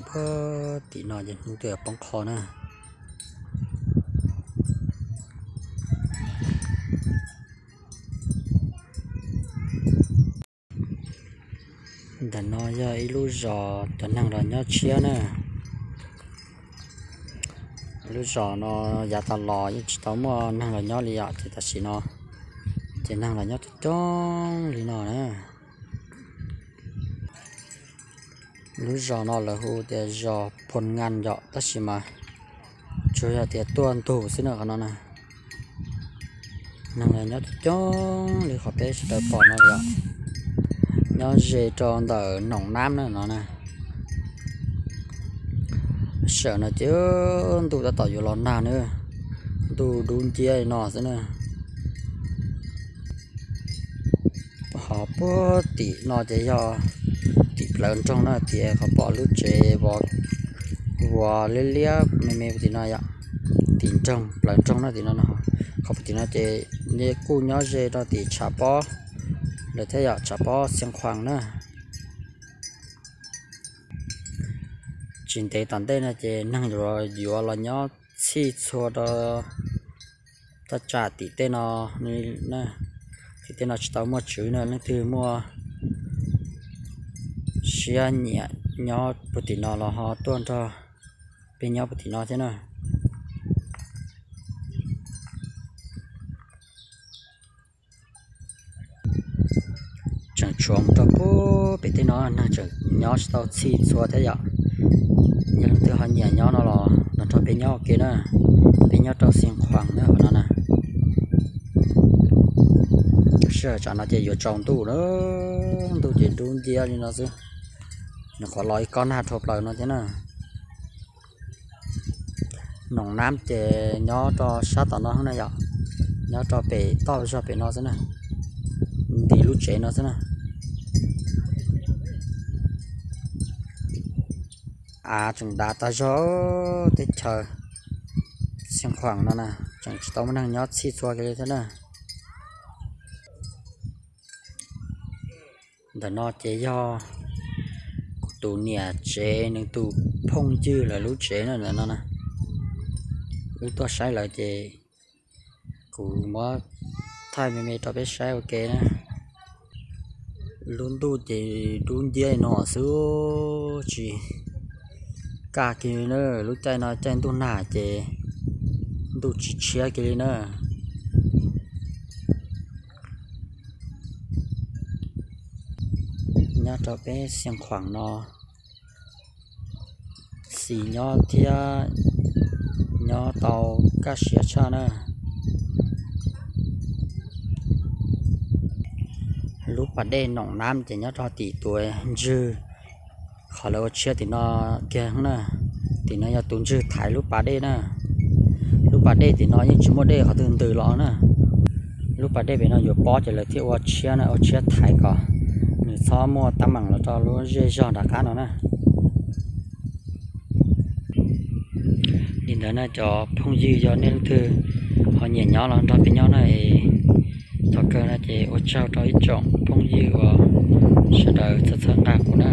Puag tim no ces hnub twb poob qho na. Ntawm no yog ib lub zos cov neeg los nyob tshiab na. Lub zos no yav tas los yeej tsis tau muaj neeg los nyob li yom, ces tam sim no ces neeg los nyob coob coob li no na. Lub zos no lawv hu tias zos Phoo Ngan yom, tab sis mas tsuas yog tias tuaj ntug xwb na qhov no na. Neeg los nyob coob coob li qhov peb sawv daws pom no yom, nyob ze rau ntawm Noom Nab na no na. Sawm no ces ntuj tab tom yuav los nag na, ntuj dub nciab li no xwb na. Ho puag tim no ces yog tim plawv nroog na, tias qhov pom lub tsev vov liab liab me me puag tim no yom, tim nroog plawv nroog na tim no no. Qhov puag tim no ces kuj nyob ze rau tim tshav pob, lawv thiaj yom, tshav pob Xiav Khuam na. Tsis ntev tom ntej no ces neeg yuav los nyob txhij txhua rau thaj tsam tim tej no, tim tej no tsis tau muaj tswv na, leej twg muaj siab nyiam nyob puag tim no los ho tuaj nrog peb nyob puag tim no thiab na. Tseem tshuav mus rau puag pem tej no neeg tseem nyob tsis tau txhij txhua thiab yom. Yog leej twg ho nyiam nyob no los los nrog peb nyob ua ke na, peb nyob rau Xiav Khuam na qhov no na. Sij hawm tsam no ces yuav tsaus ntuj na, ntuj ces dub nciab li no xwb, nws qhuav los ib kob nag dhau plaws no thiab na. Noom Nab ces nyob rau sab tom no na yom, nyob rau pem toj zog pem no xwb na, nti lub tsev no xwb na. Av tseem dav tas zog, teb chaws Xiav Khuam no na tseem tsis tau muaj neeg nyob txhij txhua kiag li thiab na. Ntawm no ces yog kuv tus niam tsev nws tus phooj ywg lawv lub tsev na ntawm no na. Wb tuaj saib lawv ces kuv muab thaij me me rau peb saib ua ke na. Lub ntuj ces dub nciab li no xwb, tsis kaj kiag li na. Lub caij no caij ntuj nag ces ntuj tsis tshiab kiag li na. Nyob rau peb Xiav Khuam no, xis nyob thiab, nyob tau kaj siab tshaj na. Lub pas dej Noom Nab ces nyob rau tim tus ntswg, qhov lawv ua tshiab tim no kiag na. Tim no yog tus ntswg thaiv lub pas dej na. Lub pas dej tim no yeej tsis muaj dej qhov twg ntws los na. Lub pas dej pem no yuav pob ces lawv thiaj ua tshiab na, ua tshiab thaiv kom nws txhob muaj teeb meem los rau lub zej zog nram qab no na. Li ntawd na cov phooj ywg, yog nej leej twg ho nyiam nyob los nrog peb nyob na es, thov kawg no ces ua tsaug rau ib tsoom phooj ywg uas sawv daws txhawb txhawb nqa kuv na.